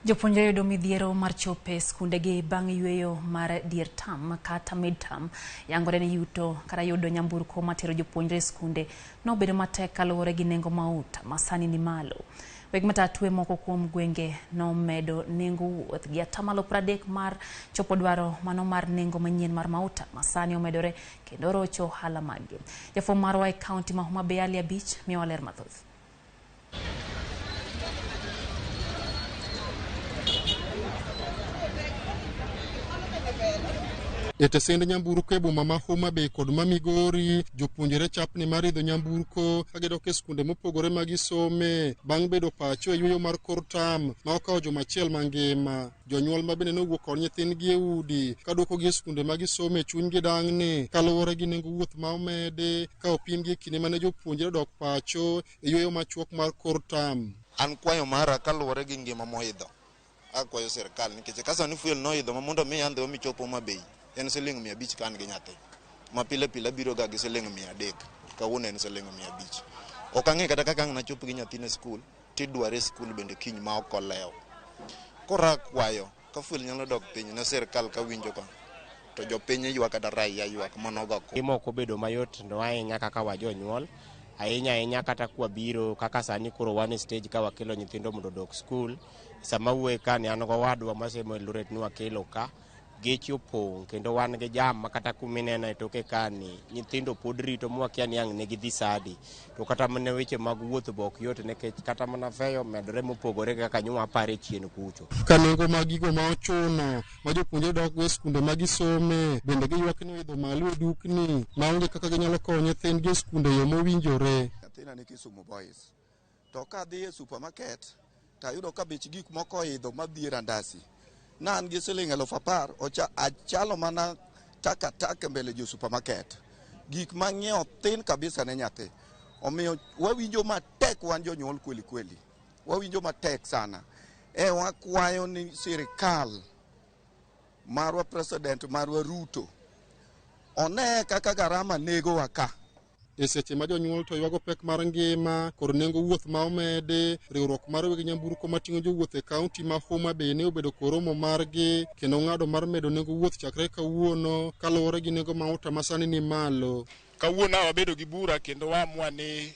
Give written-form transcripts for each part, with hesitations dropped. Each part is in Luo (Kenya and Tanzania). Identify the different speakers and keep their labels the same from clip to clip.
Speaker 1: Jopuonjre yudo midhiero mar chopo e skundegi bang' yueyo mar dier term kata mid term. Yangore ni yuto kata yudo nyamburko matero jopuonjre e skunde nobedo matek kaluwore gi nengo mauta ma sani ni malo. Weg matatu e moko kuom gwenge nomedo nengo wuoth gi atamalo 30 mar chopo dwaro mano mar nengo manyien mar mauta ma sani omedore kendo rocho ohala maggi. Jafwambo marwa e kaunti ma Homa Bay Ali Abich miyowa ler mathoth.
Speaker 2: E tesend nyamburko e boma ma Homa Bay kod ma Migori, jopuonjre chapni mar idho nyamburko ka gidok e skunde mopogore ma gisome bang' bedo pacho e yueyo mar kor tam ma okawo juma achiel mangima. Jonyuol ma bende nowuok kod nyithindgi e udi ka duokogi e skunde ma gisome chunygi dang'ni kaluwore gi nengo wuoth ma omedi ka opimgi e kinde mane jopuonjre odok pacho e yueyo machuok mar kor tam.
Speaker 3: An kwayo mara kaluwore gi ngima moidho, akwayo sirkal nikech ka sani fuel noidho ma mondo mi andhiwa michop Homa Bay en siling 500 ka an gi nyathi ma pile pile abiro ga gi siling 300, kawuono en siling 500. Ok ang'e kata kaka ang' nachop gi nyathina e skul tidware e skul bende kiny ma ok olewo. Koro akwayo ka fuel nyalo dok piny ne sirkal kawinjo ka to jopiny ywak kata raia ywak mano ga
Speaker 4: ko. Ngima ok obedo mayot no ahinya kaka wajonyuol, ahinya ahinya kata kwabiro kaka sani koro wan e stage ka wakelo nyithindo mondo odok skul. Sama wuoye ka ni an gowadwa masemo Eldoret ni wakelo ka, geche opong' kendo wan gi jam ma kata kumineno e toke ka ni nyithindo pod rito mwakia ni ang' ne gidhi sadi. To kata mana weche mag wuoth be ok yot nikech kata mana feyo omedore mopogore kaka nyo wapare chien kucho.
Speaker 2: Ka nengo mag gigo ma ochuno ma jopuonjre dok go e skunde ma gisome bende giywak ni oidho malo e dukni maonge kaka ginyalo kowo nyithindgi e skunde e yo mowinjore.
Speaker 5: Nyathina ni Kisumu Boys. To ka adhi e supermarket to ayudo ka bech gik moko oidho madhi e randasi. Na an gi siling 10,000 ocha achalo mana takataka mbele jo supermarket. Gik mang'iewo thin kabisa ne nyathi. Omiyo wawinjo matek wan jonyuol kweli kweli. Wawinjo matek sana. E wakwayo ni sirikal marwa president marwa Ruto one kaka garama negowa ka.
Speaker 2: E seche ma jonyuol to ywago pek mar ngima kod nengo wuoth ma omedi, riwruok mar weg nyamburko mating'o jowuoth e kaunti ma Homa Bay ne obedo kod romo margi kendo ng'ado mar medo nengo wuoth chakre kawuono kaluwore gi nengo mauta ma sani ni malo.
Speaker 6: Kawuono wabedo gi bura kendo waamua ni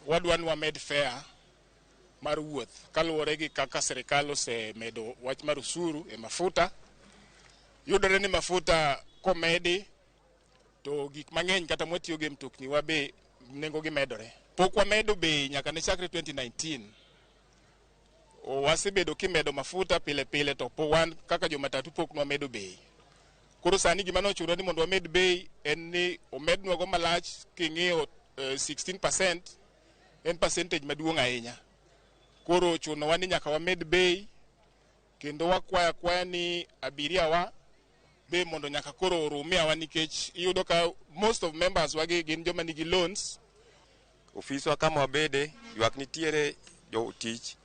Speaker 6: wadwa ni wamed fare mar wuoth kaluwore gi kaka sirikal osemedo wach mar osuru e mafuta. Yudore ni mafuta komedi to gik mang'eny kata mwatiyogo e mtokni wa be nengo gi medore. Pok wamedo bei nyaka ne chakre 2019. Wasebedo kimedo mafuta pile pile to po wan kaka jomatatu pok nwamedo bei. Koro sani gima nochuno ni mondo wamed bei en ni omednwago malach king'iyo 16% en percentage maduong' ahinya. Koro ochunowa ni nyaka wamed bei kendo wakwaya akwaya ni abiria wa be mondo nyaka koro orumiawa nikech iyudo ka most of members wagi gin joma nigi loans.
Speaker 7: Ofiswa kama wabede, ywak nitiere jotich,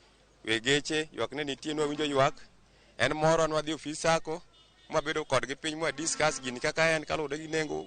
Speaker 7: weg geche, ywak ne nitie nwawinjo ywak. En moro nwadhi ofis sacco, mwabedo kodgi piny mwa discuss gini kaka en kaluwore gi nengo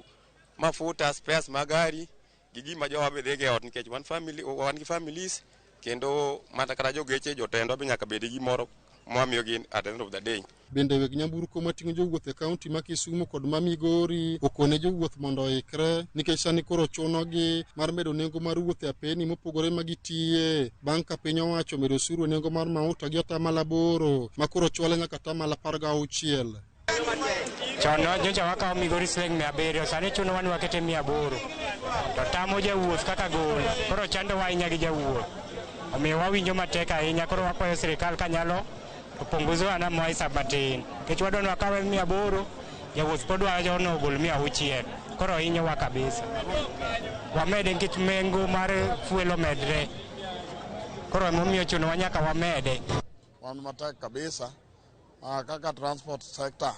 Speaker 7: mafuta, spares mag gari, gi gima jowa be dhigo e ot nikech wan family, wan gi families kendo mata kata jogeche jotendwa be nyaka bed gi gimoro mwamiyogi at the end of the day.
Speaker 2: Bende weg nyamburko mating'o jowuoth e kaunti ma Kisumu kod ma Migori okone jowuoth mondo oikre nikech sani koro chunogi mar medo nengo mar wuoth e apeni mopogore ma gitiye bang' ka piny owacho omedo osuru e nengo mar mauta gi atamalo 8 ma koro chwale nyaka atamalo 16.
Speaker 8: Chon nyocha wakawo Migori siling 700, sani chunowa ni wakete 800. To tamo jawuoth kaka gol, koro chandowa ahinya gi jawuoth. Omiyo wawinjo matek ahinya, koro wakwayo sirikal kanyalo to punguziwa na maisa matin. Nikech wadwa ni wakawe 800, jawuoth pod wacho ni ogol 600. Koro hinyowa kabisa. Wamede nikech nengo mar fuel omedre. Koro emomiyo chunowa nyaka wamede.
Speaker 9: Wan matek kabisa kaka transport sector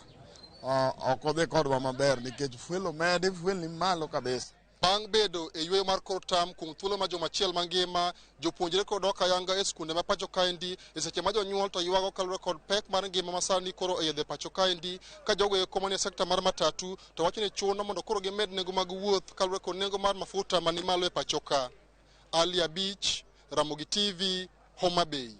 Speaker 9: ok odhi kodwa maber nikech fuel omedi, fuel ni malo kabisa.
Speaker 2: Bang' bedo e yueyo mar kor tam kuom thuolo ma juma achiel mangima, jopuonjre kod dok ayanga e skunde ma pacho kaendi e seche ma jonyuol to ywago kaluwore kod pek mar ngima ma sani koro oidho e pacho kaendi ka jogo eko manie sekta mar matatu to wacho ni chuno mondo koro gimed nengo mag wuoth kaluwore kod nengo mar mafuta mani malo e pacho ka. Ali Abich, Ramogi TV, Homa Bay.